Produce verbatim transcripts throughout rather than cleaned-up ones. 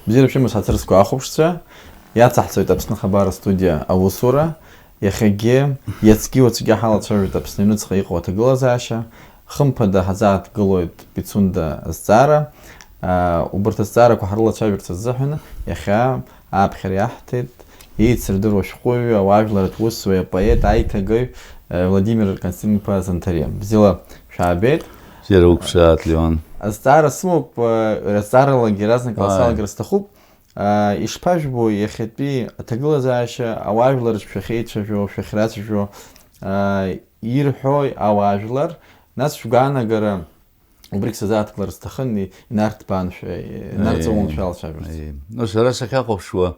Бзиара шәымаз, ҳаҭыр зқәу ахәаԥшцәа, иацаҳҵоит Аԥсны Хабар астудиа аусура. Иахьагьы, иацгьы уаҵәгьы ҳалацәажәоит Аԥсны аҩныҵҟа иҟоу аҭагылазаашьа. Хымԥада ҳазааҭгылоит Пицунда азҵаара. Аа, убарҭ азҵаарақәа ҳрылацәажәарц азыҳәан иахьа ааԥхьара иаҳҭеит еицырдыруа ашәҟәыҩҩы, ауаажәларратә усзуҩы, апоет, аиҭагаҩ, э, Владимир Константин-иԥа Занҭариа. Бзиала шәаабеит. Бзиара уқәшаҳаҭ, Леон. Азҵаара сымоуп, э, азҵааралагьы иаразнак Ааи. Салагар сҭахуп. Аа, ишԥажәбо иахьатәи аҭагылазаашьа, ауаажәлар шәахьеицәажәо, шәахьрацәажәо, аа, ирҳәои ауаажәлар, нас шәгәаанагара, убригь сазааҭгылар сҭахын, и-, инарҭбаан шәа-, инарҵаулан Аи. Шәалацәажәарц. Аи. Ну, сара сахьахәаԥшуа,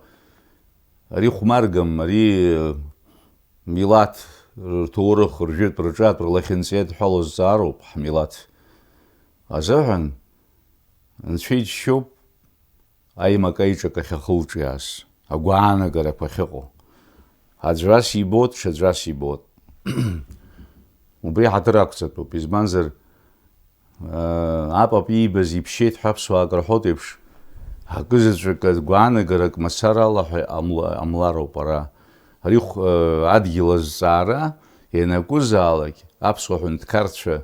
ари хәмаргам, ари, э, милаҭ рҭоурых, ржәытә, рҿатә, рлахьынҵеидҳәалоу зҵаароуп ҳмилаҭ азыҳәан, Анцәа иџьшьоуп аимак-аиҿак ахь ахылҿиааз, агәаанагарақәа ахьыҟоу. Аӡәы ас ибот, ҽаӡәы ас ибот. Убри ҳаҭыр ақәҵатәуп, избанзар, аа, апап иибаз иԥшьеит ҳәа аԥсуаа акры ҳәоит еиԥш, акызаҵәык гәаанагарак мацарала ҳәа иҟамла-, иҟамлароуп ара. Ари хә-, аа, адгьыл азҵаара ианакәызаалак, аԥсуа ҳәынҭқарцәа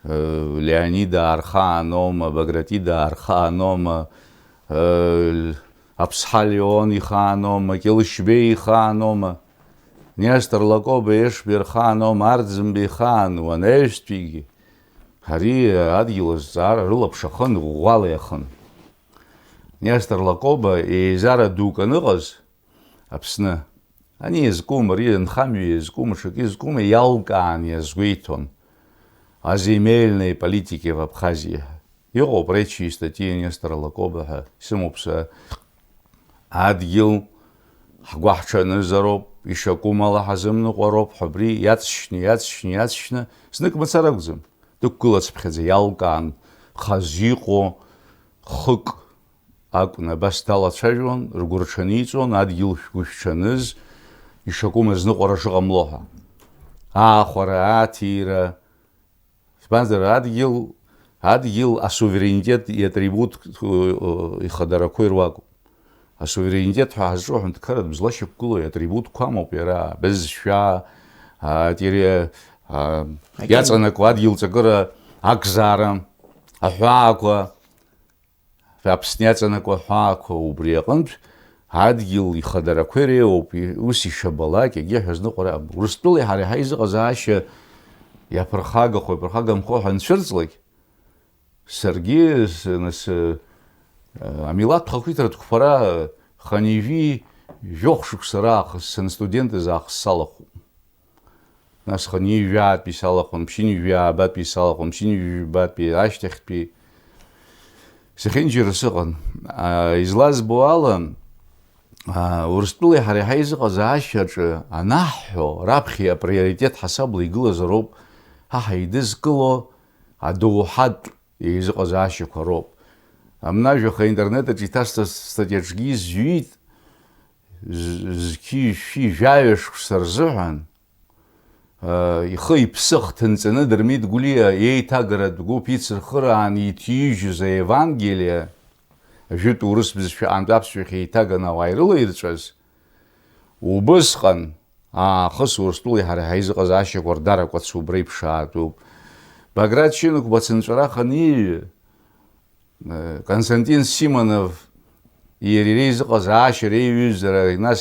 Леонида архаанома, Багратида архаанома, Аԥсҳа Леон ихаанома, Кьылшьбеи ихаанома, Нестор Лакоба Ешбеи рхаанома, Арӡынба ихаан, уанаҩстәигьы. Ари адгьыл азҵаара рылаԥш ахын, ӷәӷәала иахын. Нестор Лакоба еизара дук аныҟаз, Аԥсны. Ани иазкума, ари анхамҩа иазкума, ҽакы иазкума, иалкаан иазгәеиҭон. О земельной политике в Абхазии ҳәа. Иҟоуп речи и статьи Нестора Лакоба ҳәа, исымоуп са. Адгьыл ҳгәаҳҽанызароуп, ишакәым ала ҳазымныҟәароуп ҳәа, абри иаҵшьны, иаҵшьны, иаҵшьны, знык мацара акәӡам. Дықәгылацыԥхьаӡа иалкаан, хазы иҟоу хык акәын, абас далацәажәон, ргәы рҽаниҵон, адгьыл шәгәышәҽаныз, ишакәым азныҟәара шыҟамло ҳәа. Аахәара, аҭира, избанзар, адгьыл, адгьыл асуверенитет иатрибут, э, ихадарақәа ируакуп. Асуверенитет ҳәа ҳазҿу аҳәынҭқарратә бызла шьақәгылоу иатрибутқәа амоуп иара, абызшәа, атери-, а, Акьыну. Иаҵанакуа адгьыл ҵакыра, акзаара, аҳәаақәа, Аԥсны иаҵанакуа аҳәаақәа убри аҟынтә адгьыл ихадарақәа иреиуоуп, и-, ус ишабалак, егьи ҳәа зныҟәара, Урыстәылеи ҳареи ҳаизыҟазаашьа иаԥырхагахо, иаԥырхагамхо ҳәа анцәырҵлак, саргьы, с-, нас, э, амилаҭтә хақәиҭратә қәԥара, э, хынҩажәи жәохә шықәса раахыс санстудентыз аахыс салахәуп. Нас хынҩажәи жәаатәи салахәын, ԥшьынҩажәи ҩаабатәи салахәын, ԥшьынҩажәи жәбатәи, ашьҭахьтәи. Зехьынџьара сыҟан. А, излазбо ала, а, Урыстәылеи ҳареи ҳаизыҟазаашьаҿы анаҳҳәо, раԥхьа априоритет ҳасабла игылазароуп ҳа ҳаидызкыло адоуҳатә еизыҟазаашьақәа роуп. Амнажә аха аинтернет аҿы иҭасҵаз статиаҿгьы изҩит, з-, зқьи-шәи жәаҩа шықәса рзыҳәан, э, ихы-иԥсы ахҭынҵаны Дырмит Гәлиа еиҭагаратә гәыԥ ицырхырааны иҭижьыз аевангелиа, ажәытә урыс бызшәа аҟынтә аԥсшәахь еиҭаганы ауаа ирылаирҵәаз, убысҟан аахыс Урыстәылеи ҳареи ҳаизыҟазаашьақәа рдаракәац убра иԥшаатәуп. Баграт Шьынқәба ацынҵәарах аниҩы, Константин Симонов иара иреизыҟазаашьа реиҩызара, нас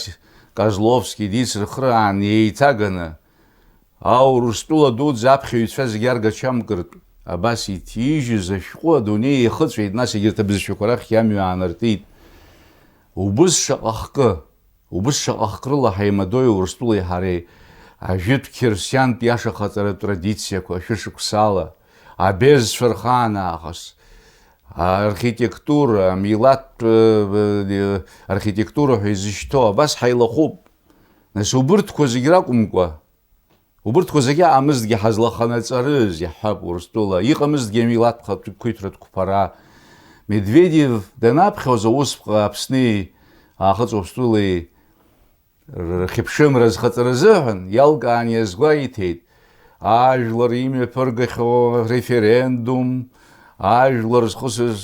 Козловски дицырхыраан еиҭаганы, аурыс тәыла дуӡӡа аԥхьаҩцәа зегьы аргачамкыртә, абас иҭижьыз ашәҟәы адунеи иахыҵәеит, нас егьырҭ абызшәақәа рахьгьы амҩа аанартит. Убыс шаҟа хкы! Убыс шаҟа хкрыла ҳаимадои Урыстәылеи ҳареи, ажәытә қьырсиантә иашахаҵаратә традициақәа шәышықәсала, абезцәа рхаан аахыс, архитектура, амилаҭтә, э, архитектура ҳәа изышьҭоу, абас ҳаилахәуп. Нас убырҭқәа зегь ракәымкәа, Убырҭқәа зегьы аамысҭгьы ҳазлаханаҵарыз, иаҳҳәап, Урыстәыла, иҟамызҭгьы амилаҭ хатә қәиҭратә қәԥара. Медведев данаԥхьоз аусԥҟа Аԥсни Аахыҵ Урыстәылеи рхьыԥшымра зхаҵара азыҳәан иалкаан иазгәеиҭеит, ажәлар имҩаԥыргахьоу ареферендум, ажәлар зхысыз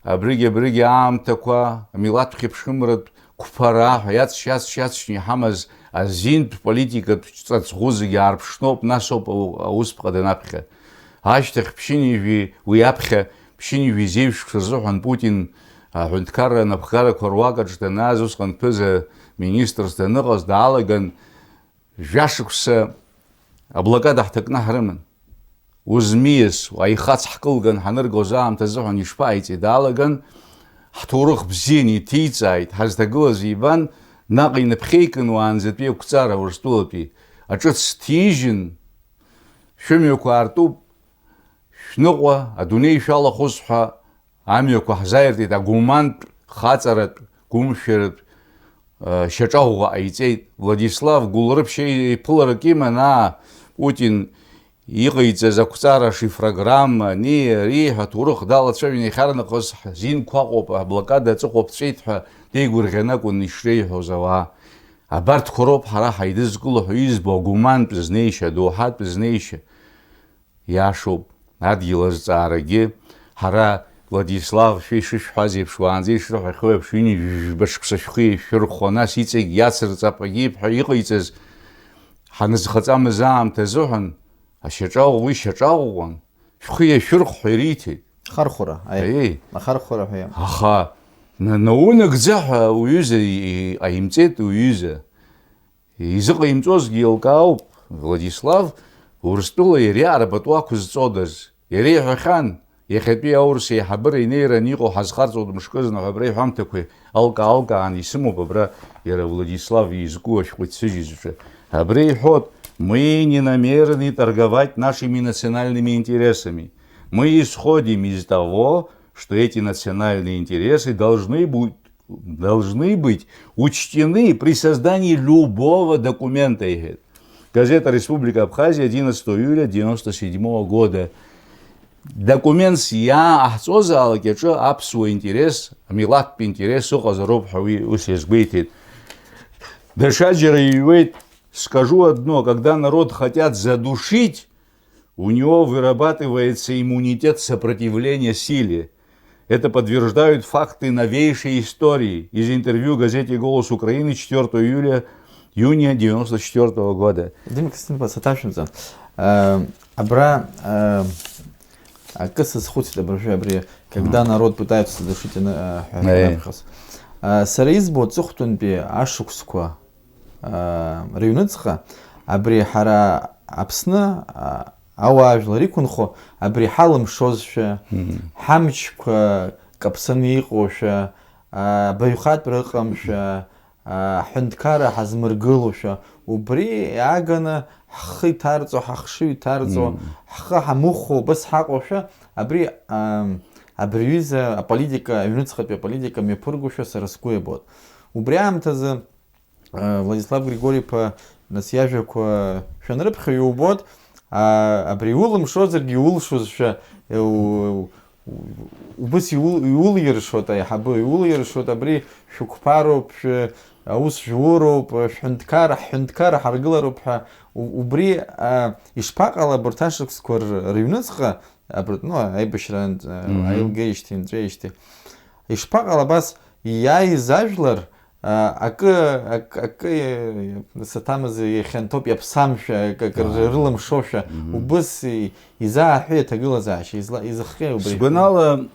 Абригь-абригь аамҭақәа, амилаҭ хьыԥшымратә қәԥара ҳәа иаҵшь-иаҵшь-иаҵшьны иҳамаз азинтә политикатә ҵаҵӷәы зегьы аарԥшноуп, насоуп ау-, аусԥҟа данаԥхьа. Ашьҭахь ԥшьынҩажәи уи аԥхьа ԥшьынҩажәи зеижә шықәса рзыҳәан Путин аҳәынҭқарра анапхгарақәа руак аҿы данааз, усҟан ԥыза министрс даныҟаз даалаган, Жәашықәса аблокада ҳҭакны ҳрыман. Узмиасуа, аихац ҳкылган ҳаныргоз аамҭа азыҳәан ишԥааиҵеи? Даалаган, ҳҭоурых бзианы иҭиҵааит, ҳазҭагылаз ибан, наҟ инаԥхьеикын уаанӡатәи ақәҵара Урыстәылатәи аҿыц ҭижьын, шәымҩақәа аартуп, шәныҟәа, адунеи шәалахәыз ҳәа амҩақәа ҳзааиртит агумантә, хаҵаратә, гәымшәаратә, э, шьаҿаӷәӷәа ҟаиҵеит. Владислав Гәылрыԥшь иԥыларак иман, аа, Путин иҟаиҵаз ақәҵара шифрограмма, ани, ари ҳәа аҭоурых далацәажәон, иахьарнахыс ҳзинқәа Аҟәоуп, аблокада аҵыхәа ԥҵәеит ҳәа деигәырӷьаны акәын ишреиҳәоз ауаа. Абарҭқәа роуп ҳара ҳаидызкыло ҳәа избо агумантә знеишьа, адоуҳатә знеишьа. Иашоуп, адгьыл азҵаарагьы, ҳара, Владислав, шәа ишышәҳәаз еиԥш, уаанӡа ишрыҳәахьоу еиԥш, ҩынҩажәи жәба шықәса шәхы еишәырхәо, нас иҵегь иацырҵап агьип ҳәа иҟаиҵаз ҳанызхаҵамыз аамҭа азыҳәан, ашьаҿа ӷәӷәа ишьаҿа ӷәӷәан, шәхы иашәырхә ҳәа ириҭеит. Ахархәара, аи. Аиеи. Ахархәара ҳәа иам-. Аха на-, наунагӡа ҳәа уҩыза и-, и-, ҟаимҵеит уҩыза. Изыҟаимҵозгьы еилкаауп, Владислав Урыстәыла иара иаара пату ақәызҵодаз. Иара иҳәахьан, иахьатәи аурыс еиҳабыра инеираны иҟоу ҳазхарҵоит мышкызны ҳәа абра иҳәамҭақәа алка-алкаан исымоуп абра иара Владислав изку ашәҟәы ицәыжьызҿы. Абра иҳәоит, мы не намерены торговать нашими национальными интересами. Мы исходим из того, что эти национальные интересы должны быть должны быть учтены при создании любого документа, иҳәеит. Газета «Республика Абхазия», одиннадцатого июля девяносто седьмого года. Документс иааҟаҳҵозаалак иаҿы аԥсуа интерес, амилаҭтә интерес ыҟазароуп ҳәа уи ус иазгәеиҭеит. Даҽаџьара иҩуеит, скажу одно, когда народ хотят задушить, у него вырабатывается иммунитет сопротивления силе. Это подтверждают факты новейшей истории из интервью газете «Голос Украины» четвёртого июля, июня девяносто четвёртого года. Димка, сҭынпа саҭашәымҵан. Э, абра, э, акы сазхәыцит абыржәы абри, когда народ пытаются задушить, э, ҳәа Аиеи. Раԥхьоз. Э, сара избо аҵыхәтәантәи ашықәсқәа, аа, рыҩныҵҟа, абри ҳара Аԥсны, аа, ауаажәлар иқәынхо, абри ҳалымшозшәа, Мгм. ҳамчқәа каԥсаны иҟоушәа, аа, абаҩхатәра ыҟамшәа, аа, ҳҳәынҭқарра ҳазмыргылошәа, убри иааганы ҳхы иҭарҵо, ҳахшыҩ иҭарҵо, Мгм. ҳхы ҳамыхәо, убас ҳаҟоушәа, абри, аа, абри аҩыза аполитика, аҩныҵҟатәи аполитика мҩаԥыргошәа сара сгәы иабоит. Убри аамҭазы, Владислав Григори-иԥа, нас иажәақәа шәанрыԥхьо иубоит, а, абри иулымшозаргьы иулшозшәа, у-, у-, убыс иул-, иулиршоит аиҳабы, иулиршоит абри шәықәԥароуп, шәы-, аус жәуроуп, шәҳәынҭқар, ҳҳәынҭқар ҳаргылароуп ҳәа, у-, убри, а, ишԥаҟала абарҭ ашықәсқәа р-, рыҩныҵҟа, абарҭ, ну, аибашьраантә, а, Мгм. аилгеижьҭеи, нҵәеижьҭеи? Ишԥаҟала абас иааиз ажәлар, а, акы, ак-, акы, э, саҭамыз иахьанҭоуп иаԥсамшәа, акы, акы Ааи. рылымшошәа, Мгм. убыс и-, изааҳәеи аҭагылазаашьа, изла-, изыхҟьеи убри? Сгәанала,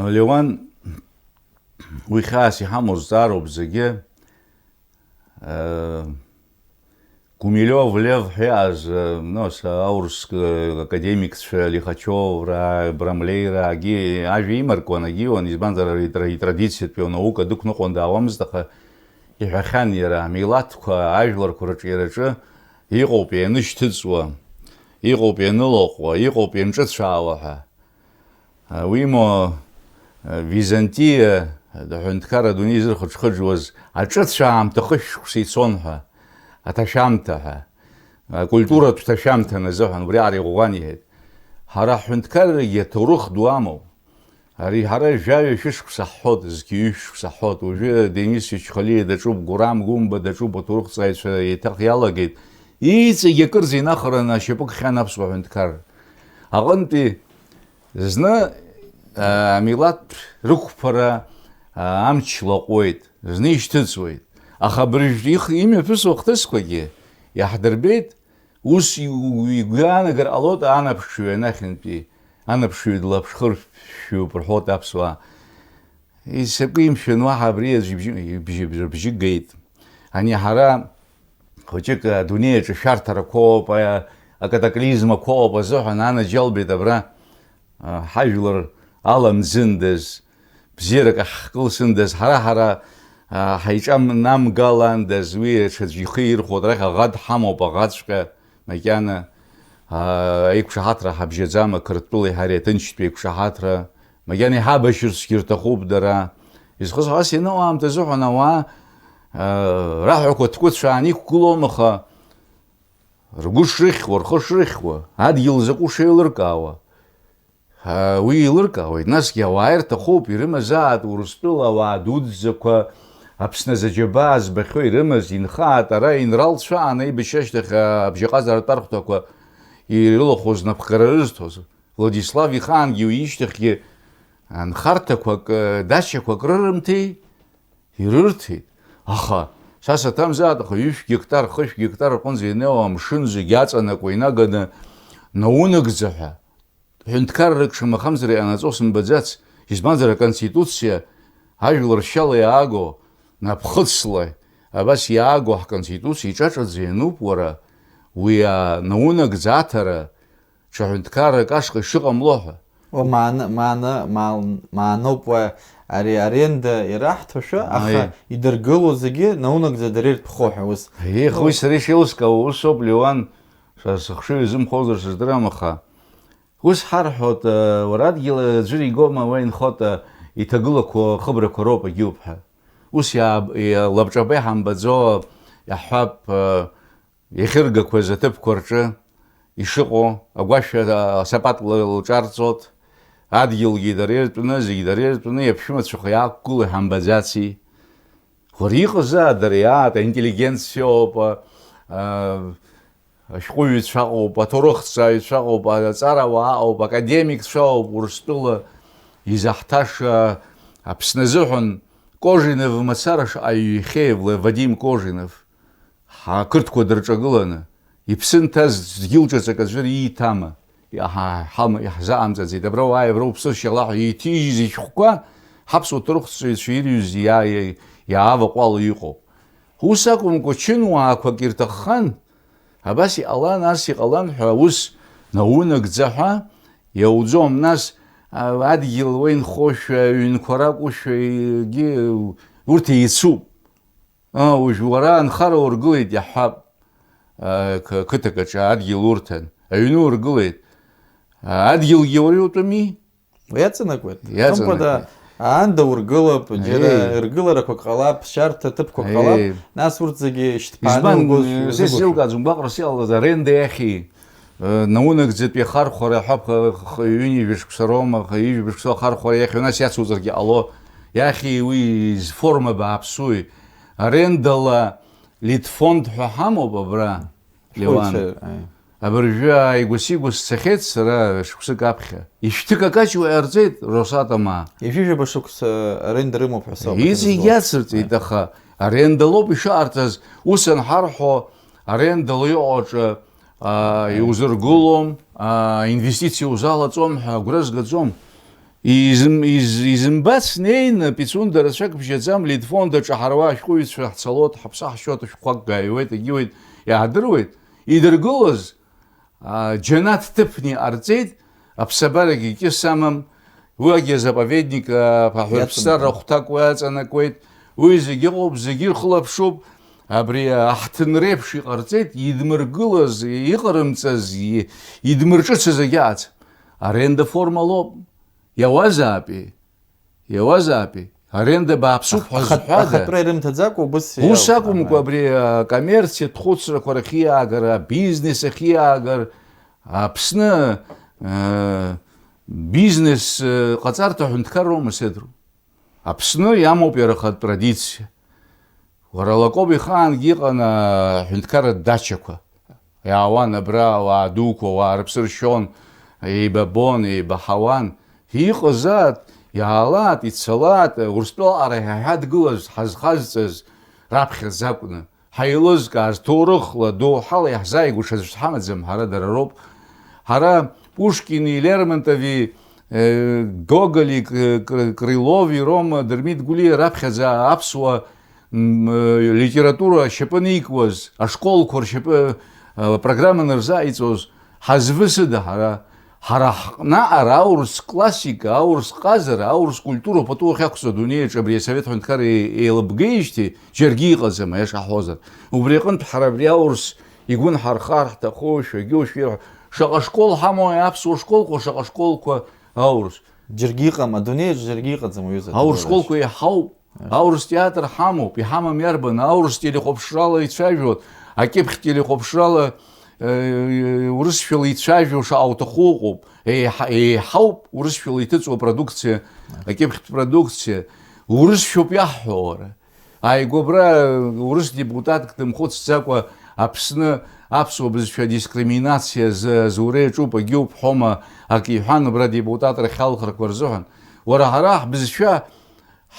Леуан, уи хьаас иҳамоу зҵаароуп зегьы. Э, Гумилиов Лев ҳәа иааз, э, ну, с-, аурыс, э, академикцәа Лихачевраа, Брамлеираагьы ажәа имаркуан, агьиуан, избанзар, ари тра-, итрадициатәи анаука дықәныҟәон даауамызт, аха иҳәахьан иара, амилаҭқәа, ажәларқәа рыҿиараҿы иҟоуп ианышьҭыҵуа, иҟоуп ианылаҟәуа, иҟоуп ианҿыцәаауа ҳәа. Уимоу, Византиа аҳәынҭқарра адунеи зырхыџхыџуаз аҿыцәаамҭа хышә шықәса ицон ҳәа, аҭашәамҭа ҳәа, акультуратә ҭашәамҭан азыҳәан, убриаҟара иӷәӷәан иҳәеит. Ҳара ҳҳәынҭқаррагьы аҭоурых ду амоуп. Ари ҳара жәаҩа шәышықәса ҳҳәот, зқьи ҩышә шықәса ҳҳәот. Уажәы Денис Ичхалиа даҿуп, Гурам Гәымба даҿуп, аҭоурыхҭҵааҩцәа еиҭах иалагеит. Иҵегь акырӡа инахараны ашьапы кхьан аԥсуа ҳәынҭқарра. Аҟынтәи Зны Амилаҭ рықәԥара амч лаҟәуеит, зны ишьҭыҵуеит. Аха абыржә имҩаԥысуа ахҭысқәагьы иаҳдырбеит, ус игәы иаанагар ҟалоит анаԥшҩы анахьынтәи, анаԥшҩы длаԥшхыршәшәуп рҳәоит аԥсуаа. Исакәи мшәан уаҳа абри аӡә ибжьы, ибжьы, рыбжьы геит. Ани ҳара хәыҷык адунеи аҿы шәарҭарақәоуп, а-, акатаклизмақәоуп азыҳәан анаџьалбеит абра, а, ҳажәлар аламӡындаз, бзиарак ахькылсындаз, ҳара-ҳара, а, ҳаиҿамнамгаландаз, уи аҽаӡә ихы ирхәо арахь аӷа дҳамоуп, аӷаҵәҟьа макьана, а, аиқәшаҳаҭра ҳабжьаӡам, ақырҭтәылеи ҳареи аҭынчтәи аиқәшаҳаҭра, макьана иҳабашьырцгьы рҭахуп дара. Изхыз ҳәа ас ианыҟоу аамҭазы ҳәа ауаа, а, раҳәақәа ҭкәыцәаан иқәгылом, аха ргәы шрыхьуа, рхы шрыхьуа, адгьыл закәу шеилыркаауа, а, уи еилыркаауеит. Насгьы ауаа ирҭахуп, ирымазаат Урыстәыла ауаа дуӡӡақәа, Аԥсны азы аџьабаа збахьоу ирымаз, инхаат ара, инралцәаан аибашьра ашьҭахь, а, абжьаҟазаратә архәҭақәа ирылахәыз напхгара рызҭоз. Владислав ихаангьы уи ишьҭахьгьы анхарҭақәак, дачақәак рырымҭеи? Ирырҭеит. Аха, са саҭамзаат, аха ҩышә гектар, хышә гектар рҟынӡа ианеиуа амшын зегьы аҵанакуа инаганы наунагӡа ҳәа, ҳәынҭқаррак шамахамзар иҟанаҵо сымбаӡац, избанзар, аконституциа ажәлар шьала иааго, напхыцла абас иааго ҳконституциа иҿаҿаӡа иануп, уара, уи а, наунагӡа аҭара, ҽа ҳәынҭқаррак ашҟа ишыҟамло ҳәа. О, маана, маана, маан-, мааноуп уа ари аренда ираҳҭошәа, аха Аи. идыргыло зегьы наунагӡа дара иртәхо ҳәа ус. Ех, уи сара ишеилыскаауа усоуп, Леуан, са сыхшыҩ изымхозар сыздырам, аха ус ҳарҳәоит, э, уара адгьыл аӡәыр игома, уа инхоит, э, иҭагылақәоу хыбрақәа роуп, агьиуп ҳәа. Ус иааб-, иа-, лабҿаба иҳамбаӡо иаҳҳәап, э, иахьыргақәаз аҭыԥқәа рҿы ишыҟоу, агәашә асапат лҿарҵоит, адгьылгьы дара иртәны, зегь дара иртәны, иаԥшәымацәаха иаақәгыло иҳамбаӡаци? Уара иҟазаат дара иаат, аинтеллигенциоуп, а, ашәҟәыҩҩцәа ыҟоуп, аҭоурыхҭҵааҩцәа ыҟоуп, аҵарауаа ыҟоуп, академикцәа ыҟоуп, Урыстәыла изаҳҭаша Аԥсны азыҳәан Кожинов мацара шаҟа иҩхьеи, Вла-, Вадим Кожинов. Ҳақырҭқәа дырҿагыланы, иԥсы нҭаз дгьыл ҿыцак аӡәыр ииҭама? Иаҳа-, ҳама-, иаҳзаҟамҵаӡеит. Абра уааи, абра уԥсышьала ҳәа иҭижьыз ишәҟәқәа ҳаԥсуа ҭоурыхҭҵаҩцәа ирҩыз иа-, иа-, иааваҟәало иҟоуп. Ус акәымкәа, чынуаақәак ирҭаххан, абас иҟалан, ас иҟалан ҳәа аус наунагӡа ҳәа иауӡом. Нас, а, адгьыл уа инхошәа, ҩынқәа ракәушәа, егьи урҭ еицуп. Аа, уажә уара анхара ургылеит, иаҳҳәап, аа, қ-, қыҭак аҿы адгьыл урҭан, аҩны ургылеит. Аа, адгьылгьы уара иутәыми? Иаҵанакуеит. Иаҵанакуеит. Хымԥада, аанда ургылап, џьара Еи. ргыларақәак ҟалап, шьарҭа ҭыԥқәак ҟалап, Еи. нас урҭ зегьы шьҭԥааны Избан, угәы э, сзыгәышьоит. Сеилкааӡом, гәаҟрас иҟалаз аренда иахьи, э, наунагӡатәи ахархәара ҳәа ԥха-, х-, ҩынҩажәа шықәса роума, х-, ҩажәа шықәса ахархәара иахьи, нас иацуҵаргьы ҟало, иахьи уи зформа бааԥсуи? Арендала литфонд ҳәа ҳамоуп абра, Леуан. Шәҟәыҩҩцәа, аи. Абыржәы ааигәа-сигәа сцахьеит сара шықәсык аԥхьа. Ишәҭыкакаҷуа иҟарҵеит Росатомаа. Ҩажәижәаба шықәса аренда рымоуп ҳәа соуп Иҵегь ахьырзго. Иацырҵеит, Аи. Аха арендалоуп ишыҟарҵаз. Ус анҳарҳәо, арендала иҟоу аҿы, аа, иузыргылом, аа, инвестициа узалаҵом ҳәа агәра згаӡом. Изым-, из-, изымбац неины, Пицунда рацәак бжьаӡам, литфонд аҿы ҳара уа ашәҟәыҩҩцәа ҳцалоит, ҳаԥсы ҳшьоит, ашәҟәқәак ааҩуеит, агьиуеит, иаҳдыруеит. Идыргылоз, а, џьанаҭ ҭыԥны иҟарҵеит, аԥсабарагьы кьыс амам, уигьы азаповедник, а, аҳәырԥсҭарра Иаҵанакуеит. Ахәҭак уи аҵанакуеит, уи зегьы ыҟоуп, зегьы ирхылаԥшуп, абри аҳҭынреиԥш иҟарҵеит, идмыргылаз, иҟарымҵаз, и-, идмырҿыцыз агьаац. Аренда форма лоуп. Иауазаапи? Иауазаапи? Аренда бааԥсуп ҳәа Аха-, зҳәада? Ахатәра ирымҭаӡакәа убыс Ус иауп. Акәымкәа, Аҳа. Абри акоммерциатә хәыцрақәа рахьиаагара, абизнес ахьиаагар, Аԥсны, э, бизнес, э, ҟаҵарҭа ҳәынҭқарроума сеидру? Аԥсны иамоуп иара ахатә традициа. Уара Лакоба ихаангьы иҟан аҳәынҭқарратә дачақәа. Иаауан абра ауаа дуқәа, ауаа рыԥсы ршьон, еибабон, еибаҳауан. Иҟазаат, иаалаат, ицалаат, Урыстәыла аҟара иҳадгылаз, ҳазхазҵаз раԥхьаӡа акәны, ҳаилызкааз, ҭоурыхла, доуҳала иаҳзааигәаша аӡә ҳамаӡам, ҳара дара роуп. Ҳара Пушкини, Лермонтови, э, Гоголи, К-, К-, Крылови, Рома, Дырмит Гәлиа раԥхьаӡа аԥсуа, м, э, литература ашьапы никуаз, ашколқәа ршьапы, э, апрограмма нарзааиҵоз, ҳазвысыда ҳара? Ҳара ҳҟны араурс классика, аурс ҟазара, аурс культура пату ахьақәҵоу адунеи аҿы абри асовет ҳәынҭқарра е-, еилыбгеижьҭеи џьаргьы иҟаӡам, аиаша ҳҳәозар. Убри аҟынтә ҳара абри аурс игәы нҳархар ҳҭахушәа, егьушәа ирҳәо, шаҟа школ ҳамоу аԥсуа школқәа, шаҟа школқәа аурс. Џьаргьы иҟам, адунеи аҿы џьаргьы иҟаӡам, уҩыза, аурс аҭагылазаашьа. Школқәа иаҳауп. Аурыс театр ҳамоуп, иҳамам иарбан, аурыс телехәаԥшрала ицәажәо, акьыԥхь телехәаԥшрала, э, урысшәала ицәажәо шаҟа уҭаху ыҟоуп. Еиҳа-, еиҳауп урысшәала иҭыҵуа продукциа, акьыԥхьтә продукциа. Урысшәоуп иаҳҳәо, уара. Ааигәа абра урыс депутатк дымхәыцӡакәа Аԥсны аԥсуа бызшәа дискриминациа зы-, зура иаҿуп, агьоуп ҳәома, акы иҳәан, абра депутатра хьалхрақәа рзыҳәан. Уара, ҳара ҳбызшәа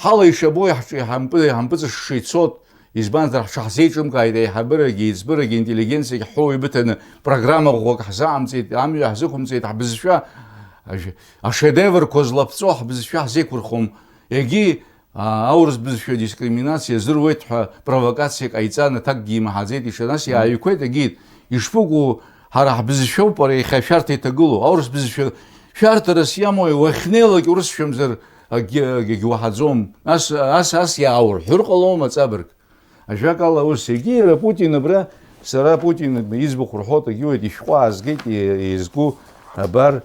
Ҳала ишабо иаҳҿ-, иҳампы-, иҳампыҵышша ицот, избанзар, ҳҽаҳзеиҿымкааит, аиҳабырагьы, еиҵбырагьы, интеллигенциагьы ҳҳәоу ибыҭаны, программа ӷәӷәак ҳзаҟамҵеит, амҩа ҳзықәымҵеит, ҳбызшәа, ашь-, ашедеврқәа злаԥҵәо ҳбызшәа ҳзеиқәырхом, егьи, а, аурыс бызшәа дискриминациа азыруеит ҳәа провокациак ҟаиҵан, аҭакгьы имаҳаӡеит, иша нас иааҩқәеит, егьит, ишԥыкәу, ҳара ҳбызшәоуп, ара иахьа шәарҭа иҭагылоу, аурыс бызшәа шәарҭарас иамои, уахьнеилак урысшәамзар, Акгьы, акгьы уаҳаӡом. Нас, ас, ас иааурҳәыр ҟалома, ҵабырг? Ажәакала, ус, егьи иара Путин абра, сара Путин иӡбахә рҳәоит, егьиуеит, ишәҟәы аазгеит, и-, изку, абар,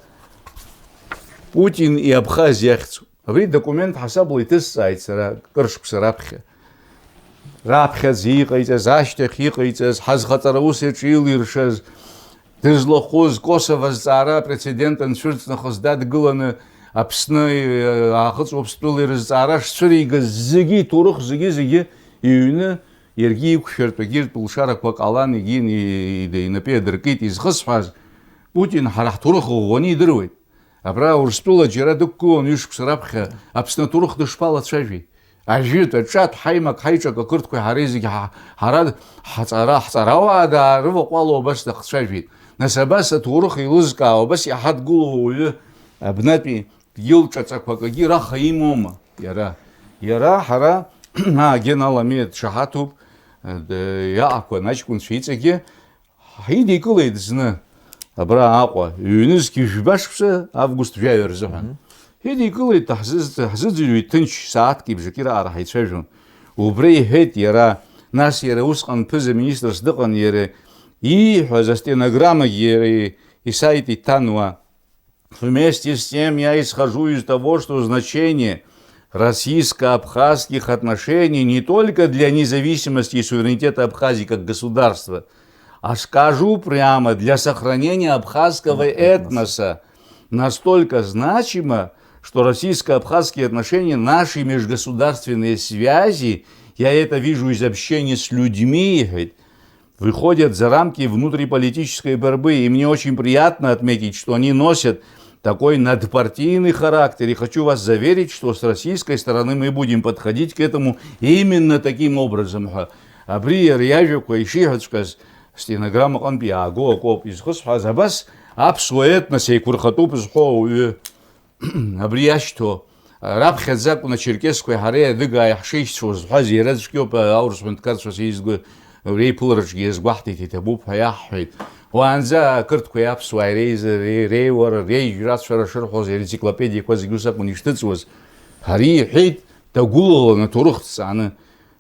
Путин и Абхазиа ахьӡуп. Абри документ ҳасабла иҭысҵааит сара, кыр шықәса раԥхьа. Раԥхьаӡа иҟаиҵаз, ашьҭахь иҟаиҵаз, ҳазхаҵара ус иаҿы илиршаз, дызлахәыз, Косово азҵаара апрецедент анцәырҵ нахыс дадгыланы Аԥсны, э, Аахыҵ Уаԥстәыла ирызҵаара шцәыригаз зегьы, иҭоурых зегьы, зегьы иҩны, иаргьы иқәшәартә егьырҭ лшарақәа ҟалан, егьи ини-, инапы иадыркит. Изхысҳәааз, Путин ҳара ҳҭоурых ӷәӷәаны идыруеит. Абра Урыстәыла џьара дықәгылон ҩышықәса раԥхьа, Аԥсны аҭоурых дышԥалацәажәеи? Ажәытә, аҿатә, ҳаимак, ҳаиҿак ақырҭқәеи ҳареи зегьы ҳа-, ҳара, ҳаҵара, ҳҵарауаа даарываҟәало убас дахцәажәеит. Нас абас аҭоурых еилызкаау, абас иҳадгылоу ауаҩы абнатәи дгьыл ҿаҵақәак акгьы раха имоума иара? Иара ҳара, аа, Гена Ламиа дшаҳаҭуп, д-, иаҟақәан аҷкәынцәа иҵегьы, Ҳидикылеит зны абра Аҟәа, ҩнызқь жәба шықәса август жәаҩа рзыҳәан. Мгм. Ҳидикылеит, ҳзыз-, ҳзыӡырҩит ҭынч, сааҭки бжаки раҟара ҳаицәажәон. Убра иҳәеит иара, нас иара усҟан ԥыза-министрс дыҟан, иара ииҳәаз астенограммагьы иара и-, исайт иҭан уа. Вместе с тем я исхожу из того, что значение российско-абхазских отношений не только для независимости и суверенитета Абхазии как государства, а скажу прямо, для сохранения абхазского этноса настолько значимо, что российско-абхазские отношения, наши межгосударственные связи, я это вижу из общения с людьми, говорит, выходят за рамки внутриполитической борьбы, и мне очень приятно отметить, что они носят такой надпартийный характер, и хочу вас заверить, что с российской стороны мы будем подходить к этому именно таким образом. Ҳәа абри иара иажәақәа ишиҳәаҵәҟьаз, стенограммаҟынтә иаагоу акоуп изхысҳәааз, абас аԥсуа етнос еиқәырхатәуп зҳәо ауаҩы. Абри иашьҭоу, раԥхьаӡа акәын ачерқьесқәеи ҳареи адыгааи ҳшеишьцәоу зҳәаз, иара цәгьоуп, аурыс ҳәынҭқарцәа сеизго реиԥылараҿгьы иазгәаҳҭеит, иҭабуп ҳәа иаҳҳәеит. Уаанӡа ақырҭқәеи аԥсуааи реиза-, ре-, реиуара, реижьрацәара шырҳәоз, аенциклопедиақәа зегьы ус акәын ишҭыҵуаз. Ҳара иҳәеит, дагәылаланы аҭоурых дҵааны.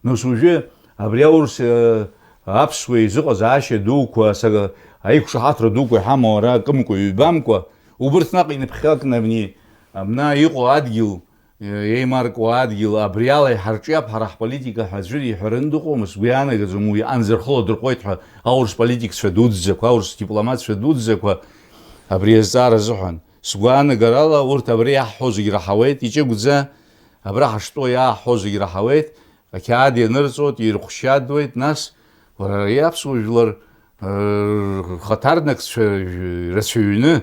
Нас уажәы абри аурыс, э, аԥсуа изыҟазаашьа дуқәа, сага-, аиқәшаҳаҭра дуқәа иҳамоу ара акымкәа, ҩбамкәа, убырҭ наҟ иныԥхьакны абни, абна иҟоу адгьыл, э, еимаркуа адгьыл, абри ала иҳарҿиап ҳара ҳполитика ҳәа аӡәыр иҳәараны дыҟоума? Сгәы иаанагаӡом уи анзар хыла дырҟәуеит ҳәа аурыс политикцәа дуӡӡақәа, аурыс дипломатцәа дуӡӡақәа абри азҵаара азыҳәан. Сгәаанагарала урҭ абри иаҳҳәо зегь раҳауеит, иҷыгәӡа абра ҳаштәоу иааҳҳәо зегь раҳауеит. Ақьаад ианырҵоит, ирхәшьадуеит, нас, уара, ари аԥсуа жәлар, э, рхаҭарнакцәа рацәаҩны,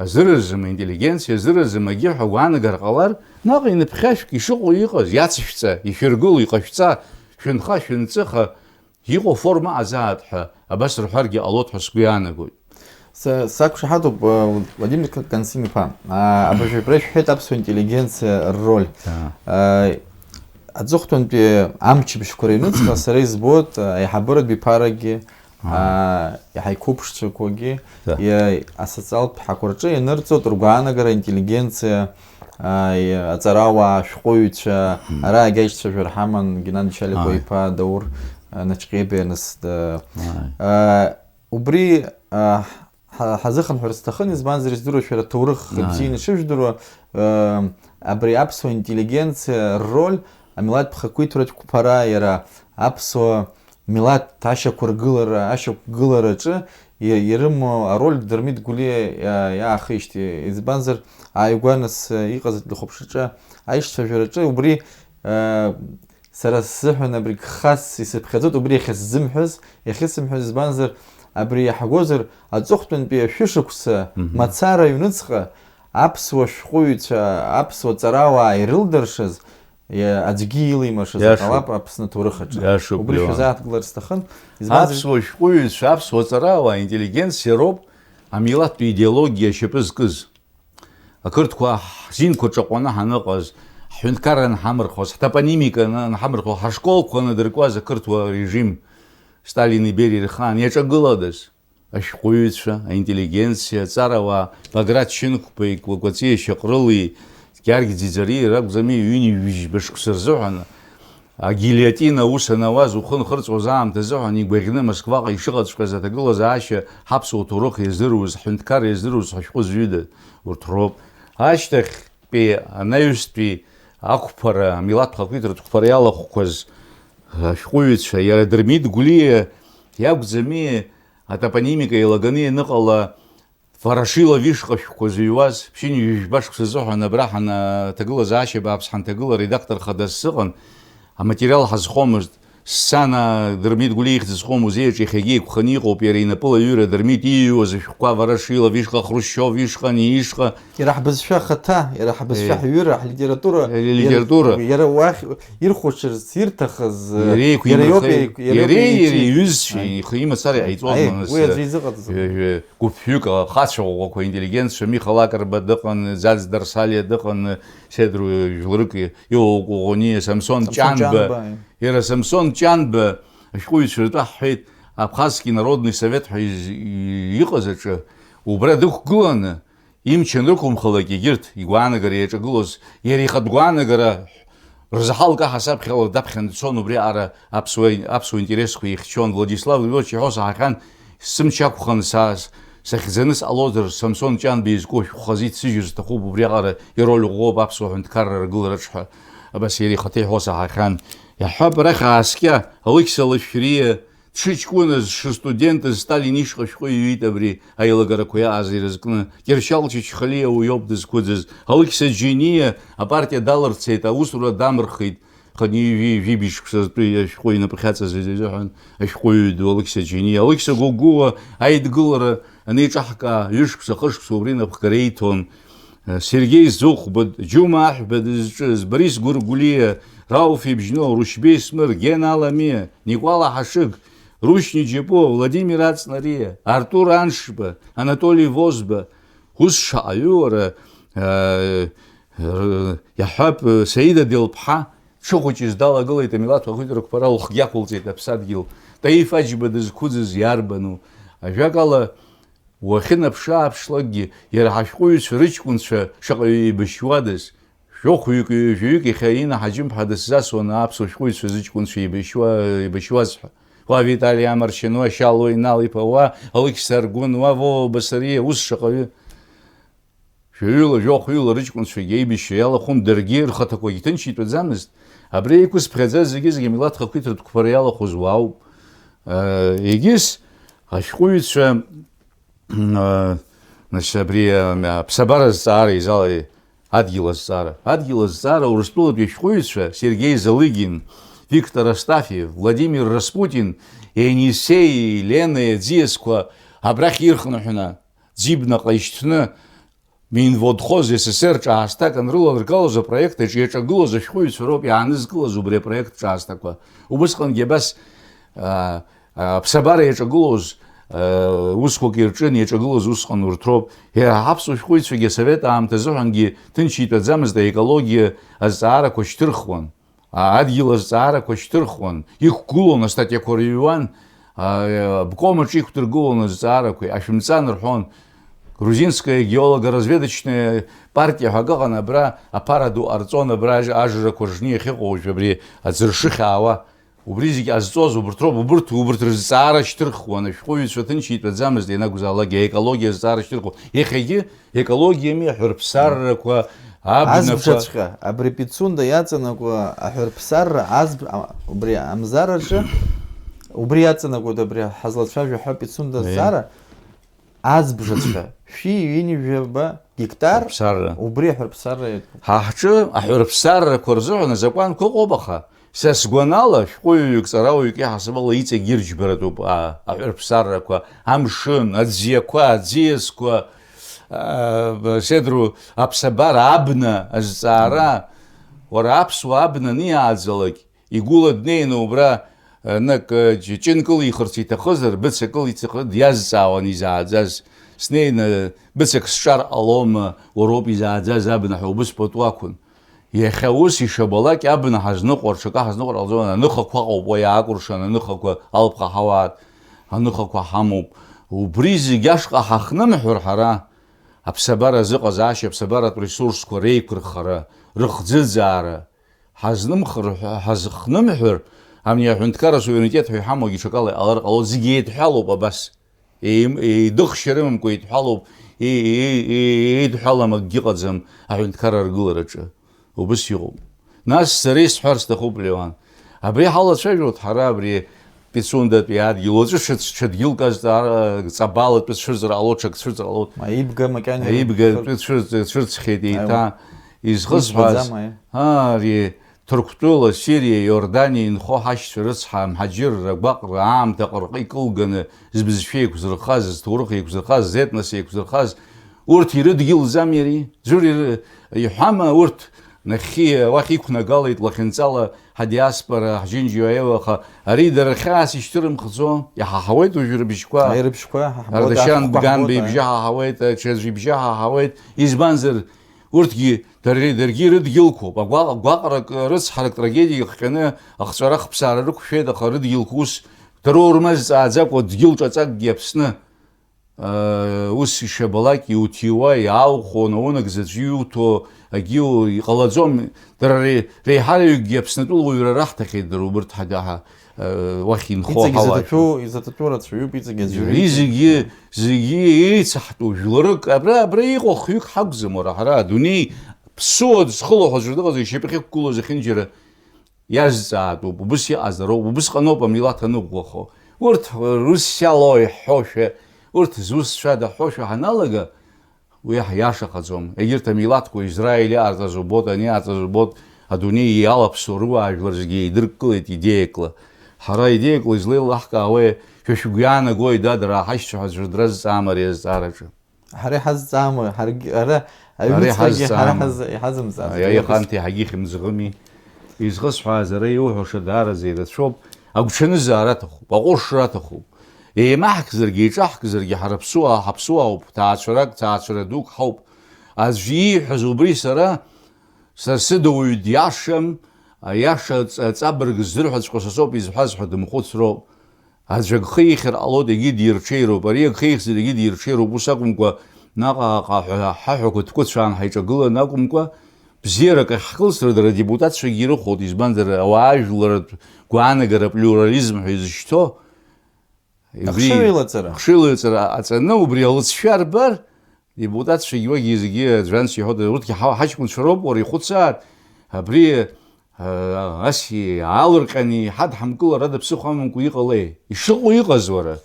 азыразым, аинтеллигенциа азыразым агьи ҳәа гәаанагар ҟалар, наҟ иныԥхьашәк ишыҟоу иҟаз, иацышәҵа, ишәыргыл, иҟашәҵа, шәынха, шәынҵыха, иҟоу форма азааит ҳәа абас рҳәаргьы ҟалоит ҳәа сгәы иаанагоит. Са-, сақәшаҳаҭуп, э, Владимир Константин-иԥа. А, абыржәы абра шәҳәеит аԥсуа интеллигенциа рроль. Да. А, аҵыхәтәантәи амчыбжьқәа рыҩнуҵҟа сара избоит, а, аиҳабыратә биԥарагьы, а, иаҳа иқәыԥшцәақәагьы, да, иа-, асоциалтә ҳақәа рҿы ианырҵоит ргәаанагара аинтеллигенциа, а, и-, аҵарауаа, ашәҟәыҩҩцәа, мгм, ара агьаишьцәажәара ҳаман, Геннади Чаликәа, ааи, иԥа Даур, а, Наҷҟьебиа нас, да. Ааи. А, убри, а, ҳа-, ҳазыхынҳәыр сҭахын, избанзар, издыруа шәара аҭоурых, ааи, бзианы ишыжәдыруа, а, абри аԥсуа интеллигенциа рроль, амилаҭ ԥхақәиҭратә қәԥара, иара аԥсуа милаҭ ашьақәыргылара, ашьақәгылараҿы и-, ирымоу ароль Дырмит Гәлиа иа-, иаахижьҭеи. Избанзар, ааигәа нас, э, иҟаз аҭыхәаԥшраҿы, аишьцәажәараҿы убри, э, сара сзыҳәан абри гхас исыԥхьаӡоит, убри иахьа сзымҳәаз, иахьысымҳәаз, избанзар, абри иаҳгозар, аҵыхәтәантәи ашәышықәса, мгм, мацара аҩныҵҟа аԥсуа шәҟәыҩҩцәа, аԥсуа ҵарауаа ирылдыршаз, иа-, аӡәгьы илимашаз, иашоуп, ҟалап Аԥсны аҭоурых аҿы. Иашоуп, убри Леуан, шәазааҭгылар сҭахын. Избанзар, аԥсуа шәҟәыҩҩцәа, аԥсуа ҵарауаа, аинтеллигенциа роуп амилаҭтә идеологиа ашьапы зкыз. Ақырҭқәа ҳзинқәа ҿаҟәаны ҳаныҟаз, ҳҳәынҭқарра анҳамырхуаз, ҳтопонимика анҳамырхуа, ҳашколқәа анадыркуаз ақырҭуа режим, Сталини Бериеи рхаан иаҿагыландаз? Ашәҟәыҩҩцәа, аинтеллигенциа, аҵарауаа, Баграт Шьынқәбеи, Кәа-, Кәаҵиа Шьаҟрылеи, Георги Ӡиӡариеи ракәӡами, ҩынҩажәи жәба шықәса рзыҳәан агильотина аус анауаз, ухы нхырҵәоз аамҭазыҳәан игәаӷьны Москваҟа ишыҟаҵәҟьаз аҭагылазаашьа ҳаԥсуа ҭоурых иаздыруаз, ҳҳәынҭқарра иаздыруаз ҳашәҟәыҩҩцәа урҭ роуп. Ашьҭахьтәи анаҩстәи ақәԥара, амилаҭ хақәиҭратә қәԥара иалахәқәаз ашәҟәыҩҩцәа, иара Дырмит Гәлиа иакәӡами, атопонимика еилаганы ианыҟала, Ворошилов ишҟа шәҟәқәа зыҩуаз, ԥшьынҩажәи жәба шықәса азыҳәан абра ҳана-, ҭагылазаашьа бааԥс ҳанҭагыла редактор хадас сыҟан, аматериал ҳазхомызт. Сцена Дырмит Гәлиа ихьӡ зху амузеи аҿы иахьагьы еиқәханы иҟоуп, иара инапыла аҩыра Дырмит ииҩуаз ашәҟәқәа, Ворошилов ишҟа, Хрушьчиов ишҟа, ани ишҟа. Иара ҳбызшәа ахаҭа, иара ҳбызшәа, э, ҳҩыра, ҳлитература, э, иара, литература, иара уахь ирхәаҽырц ирҭахыз, э, иара иоуп еиқәимырхеит, еи-, иара иоуп иара еи-, иҩызцәа, аи, ихы имацара иҟаиҵозма, аи, нас, уи аӡәы изыҟаҵаӡом. Э, э, гәыԥҩык, ахацәа ӷәӷәақәа, интеллигенциа, Миха Лакрба дыҟан, Ӡаӡ Дарсалиа дыҟан, Седру жәларык иоуа Кәыӷәаниа, Самсон, Самсон Ҷанба. Ҷанба, аи. Иара Самсон Ҷанба ашәҟәыҩҩцәа ртәы ҳҳәеит, Абхазский народный совет ҳәа из-, и-, иҟаз аҿы, убра дықәгыланы, имч анрықәымхалак, егьырҭ игәаанагара иаҿагылоз, иара ихатә гәаанагара рзаҳалга ҳасабхьала даԥхьаны дцон, убриаҟара аԥсуа, аԥсуа интересқәа ихьчон. Владислав Григорьевич иҳәо саҳахьан, сымч ақәханы са, сахьӡаны сҟалозар, Самсон Ҷанба изку ашәҟәы хазы иццыжьыр сҭахуп, убриаҟара ироль ӷәӷәоуп аԥсуа ҳәынҭқарра аргылараҿ ҳәа. Абас иара ихаҭа иҳәо саҳахьан. Иаҳҳәап, арахь ааскьа, Алықьса Лашәриа, дшыҷкәыназ, дшыстудентыз Сталин ишҟа ашәҟәы иҩит абри аилагарақәа иааз ирызкны. Кьыршьал Чачхалиа уиоуп дызқәыӡыз. Алықьса Џьениа апартиа далырцеит, аусура дамырхит. Хынҩажәи жәибжь шықәсазтәи ашәҟәы инапы ахьаҵаз изыҳәан ашәҟәыҩҩы ду Алықьса Џьениа. Алықьса Гогәуа аидгылара анеиҿаҳкаа, ҩышықәса, хышықәса убри инапхгара иҭон. Сергеи Зыхәба, Џьума Аҳәба дызҿыз, Борис Гәыргәлиа, Рауф Ибжьноу, Рушьбеи Смыр, Гена Аламиа, Никәала Ҳашыг, Рушьни Џьапуа, Владимир Аҵнариа, Артур Аншба, Анатоли Возба, ус шаҟаҩы уара, э, р-, иаҳҳәап, Саида Делԥҳа дшыхәыҷыз далагылеит амилаҭ ахәыҷрақәа рыла, лхгьы ақәылҵеит аԥсадгьыл. Таиф Аџьба дызқәыӡыз иарбану? Ажәакала, уахьынаԥшы-ааԥшлакгьы, иара ҳашәҟәыҩҩцәа рыҷкәынцәа шаҟаҩы еибашьуадаз, жәохәҩык, ҩажәаҩык иахьа Инна Ҳаџьымԥҳа дысзасуан аԥсуа шәҟәыҩҩцәа зыҷкәынцәа еибашьуа-, еибашьуаз ҳәа. Уа Витали Амаршьан, уа Шьалуа Инал-иԥа, уа Алықьса Аргәын, уа Вова Басариа, ус шаҟаҩы. Жәаҩыла, жәохәҩыла рыҷкәынцәагьы еибашьра иалахәын, даргьы рхаҭақәагьы ҭынч итәаӡамызт. Абри еиқәызԥхьаӡаз зегьы-зегьы амилаҭ хақәиҭратә қәԥара иалахәыз уаауп. Егьыс ашәҟәыҩҩцәа, нас абри аԥсабара азҵаара изала, адгьыл азҵаара. Адгьыл азҵаара Урыстәылатәи ашәҟәыҩҩцәа Сергеи Залыгин, Виктор Астафьев, Владимир Распутин, Енисеи Ленеи аӡиасқәа абрахь ирхынҳәны, Ӡибнаҟа ишьҭны, Минводхоз С С С Р ҿаасҭак анрылалыргалоз апроект аҿы иаҿагылоз ашәҟәыҩҩцәа роуп иаанызкылаз убри апроект ҿаасҭақәа. Убысҟангьы абас, аа, аԥсабара иаҿагылоз, аа, усқәак ирҿын, иаҿагылоз усҟан урҭ роуп. Иара ҳаԥсуа шәҟәыҩҩцәагьы асовет аамҭазыҳәангьы ҭынч итәаӡамызт, аекологиа азҵаарақәа шьҭырхуан. А, адгьыл азҵаарақәа шьҭырхуан, иқәгылон, астатиақәа рыҩуан, а, обком аҿы иқәдыргылон азҵаарақәа, ашәымҵан рҳәон. Грузинская геолого-разведочная партия ҳәа акы ыҟан, абра аԥара ду ҟарҵон, абра ажь-, ажрақәа ржны иахьыҟоу уажә абри аӡы ршыхьаауа. Убри зегь ҟазҵоз убырҭ роуп, убырҭ, убырҭ рызҵаара шьҭырхуан, ашәҟәыҩҩцәа ҭынч итәаӡамызт, ианакәзаалакгьы аекологиа азҵаара шьҭырхуан. Иахьагьы Екологиами, аҳәырԥсаррақәа, абнақәа. Азбжаҵәҟьа, абри Пицунда иаҵанакуа аҳәырԥсарра, азб-, а, убри амзараҿы, убри иаҵанакуеит абри ҳазлацәажәо ҳәа Пицунда Еи. Азҵаара, азбжаҵәҟьа, шәи ҩынҩажәи жәаба гектар, Аҳәырԥсарра. Убри аҳәырԥсарра иаҿуп. Ҳа ҳҿы аҳәырԥсаррақәа рзыҳәан азакәанқәа ыҟоуп, аха Са сгәанала, шәҟәыҩҩык, ҵарауаҩык иаҳасабала иҵегь ирџьбаратәуп, а, аҳәырԥсаррақәа, амшын, аӡиақәа, аӡиасқәа, а, седру, аԥсабара, абна азҵаара. Уара аԥсуа абна аниааӡалак, игәыла днеины убра, а, нак, а, ҷ-, ҷынкыла ихырц иҭахызар, быцакыла иҭахы-, диазҵаауан изааӡаз. Снеины, быцак сҿар ҟалома, уароуп изааӡаз абна ҳәа убыс пату ақәын. Иахьа ус ишабалак абна ҳазныҟәар, ҽакы ҳазныҟәар ҟалҵон, аныхақәа ыҟоуп уа иаакәыршан, аныхақәа алԥха ҳауаат, аныхақәа ҳамоуп. Убри зегь ашҟа ҳахнымҳәыр ҳара, аԥсабара азыҟазаашьа, аԥсабаратә ресурсқәа реиқәырхара, рыхӡыӡаара, ҳазнымхыр, ҳазхнымҳәыр, ани аҳәынҭқарра суверенитет ҳәа иҳамоугьы ҽакала иҟалар ҟалоит, зегь еидҳәалоуп абас. Еим-, еидыхшьа рымамкәа еидҳәалоуп, е-, е-, е-, еидҳәалам акгьы ыҟаӡам аҳәынҭқарра аргылараҿы. Убыс иҟоуп. Нас сара исҳәар сҭахуп, Леуан. Абри ҳалацәажәоит ҳара абри Пицундатәи адгьыл. Уаҵәы ҽаӡ-, ҽа дгьылк азҵаара, ҵабалатәы цәырҵыр ҟалоит, ҽак цәырҵыр ҟалоит. Аибга макьана Аибгатәы цәырҵ-, цәырҵхьеит еиҭа. Аиуа. Изхысҳәааз, Избаӡам, аиуа. Аари, Ҭырқәтәыла, Сириа, Иорданиа инхо ҳашьцәа рыцҳа, амҳаџьырра, агәаҟра, аамҭа аҟырҟы икылганы, збызшәа еиқәзырхаз, зҭоурых еиқәзырхаз, зетнос еиқәзырхаз, урҭ ирыдгьылӡами ари? Ӡәыр иры-, иҳәама урҭ нахьхьи уахь иқәнагалеит лахьынҵала ҳадиаспора, ҳџьынџьуа еилаха, ари дара хьаас ишьҭырымхӡо? Иҳаҳауеит уажәы рыбжьқәа. Аи, рыбжьқәа ҳаҳауеит, Ардашьан ахқәа Дганба ҳбоит, ибжьы аи. Ҳаҳауеит, ачаӡә ибжьы ҳаҳауеит. Избанзар, Урҭгьы даргьы, даргьы ирыдгьылқәоуп, агәаҟ-, гәаҟрак, рыцҳарак, трагедиак ҟҟьаны ахҵәара-хԥсаара рықәшәеит, аха рыдгьылқәа ус дара урмазҵааӡакәа дгьыл ҿаҵакгьы Аԥсны, ыы, ус ишабалак иуҭиуа, иааухон, аунагӡа аӡәы иуҭо, акгьы у-, иҟалаӡом, дара ре-, реиҳараҩыкгьы Аԥснытәыла уаҩра раҳҭахьеит дара убырҭ ҳадаҳа. Уахь инхо Иҵегь ҳауаажәлар. Изаҭатәу, изаҭатәу рацәаҩуп, иҵегь аӡәы Иара иҵегь. Зегьы, зегьы еицаҳтәу жәларык, абра, абра иҟоу хҩык ҳакәӡам, уара, ҳара адунеи ԥсуа зхылаҳәаз аӡәы дыҟаӡам, ишьапахьы иқәгылоу зехьынџьара иазҵаатәуп, убыс иҟазароуп, убысҟаноуп амилаҭ аныӷәӷәахо. Урҭ русиало иҳҳәошәа, урҭ зусҭцәада ҳҳәошәа ҳаналага, Уи ҳиашахаӡом. Егьырҭ амилаҭқәа Израиль иҟарҵаз убоит, ани иҟарҵаз убоит, адунеи иалаԥсоу руаажәлар зегьы еидыркылеит идеиакла. Ҳара идеиакла излеилаҳкаауеи, шәа шәгәы иаанагои, дад, ара ҳашьцәа ҳәа аӡәыр дразҵаама ари азҵаараҿы? Ҳара иҳазҵаама, ҳаргьы, ара Ара аҩныҵҟагьы ҳара иҳазҵаама. Ҳазы-, иҳазымҵааз. Ари Ари аҟанҭи ҳагьихьымӡӷыми. Изхысҳәааз ара иуҳәаша даараӡа ирацәоуп, агәҽанызаара аҭахуп, аҟәыршра аҭахуп. Еимаҳкзаргьы, еиҿаҳкзаргьы ҳара ԥсуаа, ҳаԥсуаауп, ҭаацәарак, ҭаацәара дук ҳауп. Аӡәы ииҳәаз убри сара, са сыда уаҩ диашам, аиаша ҵ-, ҵабырг здырҳәаҵәҟьо са соуп изҳәаз ҳәа дымхәыцроуп. Аӡә агхы ихьыр ҟалоит, егьи дирҽеироуп, ари агхы ихьзар, егьи дирҽеироуп, ус акәымкәа, наҟ-ааҟ аҳәа-, ҳаҳәақәа ҭкәыцәаан ҳаиҿагыланы акәымкәа, бзиарак ахьхылсра дара адепутатцәагьы ирыхәоит, избанзар, ауаажәларратә гәаанагара аплиурализм ҳәа изышьҭоу, убри Ахшыҩ еилаҵара. Ахшыҩ еилаҵара аҵаны, убри алыҵшәа рбар, Депутатцәагьы уигьы зегьы аӡәы анс иҳәода, урҭгьы ҳа-, ҳаҷкәынцәа роуп, уара ихәыцааит, абри, а, ас иаалырҟьаны иҳадҳамкылар ада ԥсыхәа амамкәа иҟалеи? Ишыҟоу иҟаз, уара.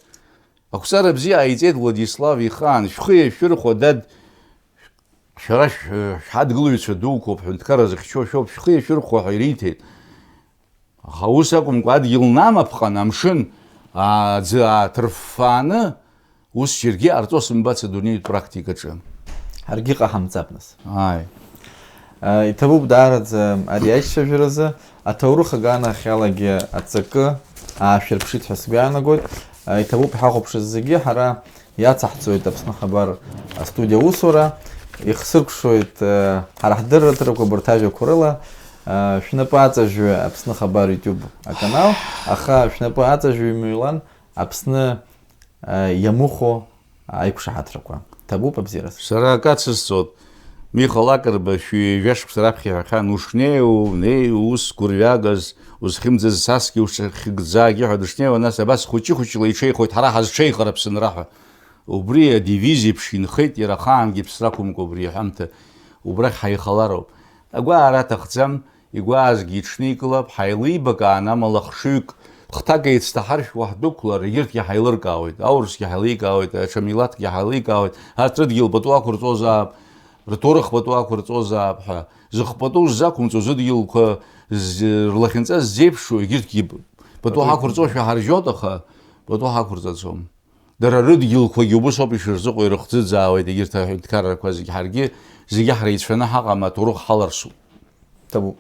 Ақәҵара бзиа ҟаиҵеит Владислав ихаан, шәхы иашәырхәа, дад, шәара шә-, шәҳадгылаҩцәа дуқәоуп, ҳәынҭқарра зыхьчо шәоуп, шәхы иашәырхәа ҳәа ириҭеит. Аха ус акәымкәа, адгьыл намаԥҟан, амшын, а, аӡы ааҭырффааны, ус џьаргьы ҟарҵо сымбац адунеитә практикаҿы. Ҳаргьы иҟаҳамҵап нас. Ааи. Иҭабуп даараӡа ари аишьцәажәаразы, аҭоурых аганахьалагьы аҵакы аашәырԥшит ҳәа сгәы иаанагоит. Иҭабуп ҳахәаԥшыз зегьы, ҳара иацаҳҵоит Аԥсны Хабар астудиа аусура, ихсыркәшоит ҳара ҳдырраҭарақәа абарҭ ажәақәа рыла. Шәнапы аҵажәҩы Аԥсны Хабар YouTube аканал, аха шәнапы аҵажәҩы имыҩлан Аԥсны иамыхәо аиқәшаҳаҭрақәа. Ҭабуп абзиараз. Сара акы ацысҵоит. Миха Лакрба шәи жәашықәса раԥхьа иҳәахьан, ушнеиу, неи, ус гәырҩагаз, узхьымӡаз сасгьы ушахьыгӡагьы ҳәа дышнеиуа, нас абас хәыҷы-хәыҷла иҽеихоит, ҳара ҳазҽеихар Аԥсынра ҳәа. Убри адивиз еиԥш инхеит, иара ахаангьы ԥсра ақәымкәа убри аҳәамҭа. Убрахь ҳаихалароуп. Агәаара аҭахӡам, игәаазгьы иҽникылап, ҳаилибакаан амала хшыҩк, хҭак еицҭаҳаршәуа ҳдәықәлар, егьырҭгьы ҳаилыркаауеит, аурысгьы ҳаиликаауеит, аҽа милаҭкгьы ҳаиликаауеит, арҭ рыдгьыл пату ақәырҵозаап, рҭоурых пату ақәырҵозаап ҳәа, зых пату ззақәымҵоз зыдгьылқәа з-, рлахьынҵа ззеиԥшу, егьырҭгьы пату ҳақәырҵошәа ҳаржьоит, аха пату ҳақәырҵаӡом. Дара рыдгьылқәагьы убыс ауп ишырзыҟоу, ирыхӡыӡаауеит егьырҭ аҳәынҭқаррақәа зегь. Ҳаргьы зегьы ҳреицәаны ҳаҟам, аҭоурых ҳаларсуп. Ҭабуп.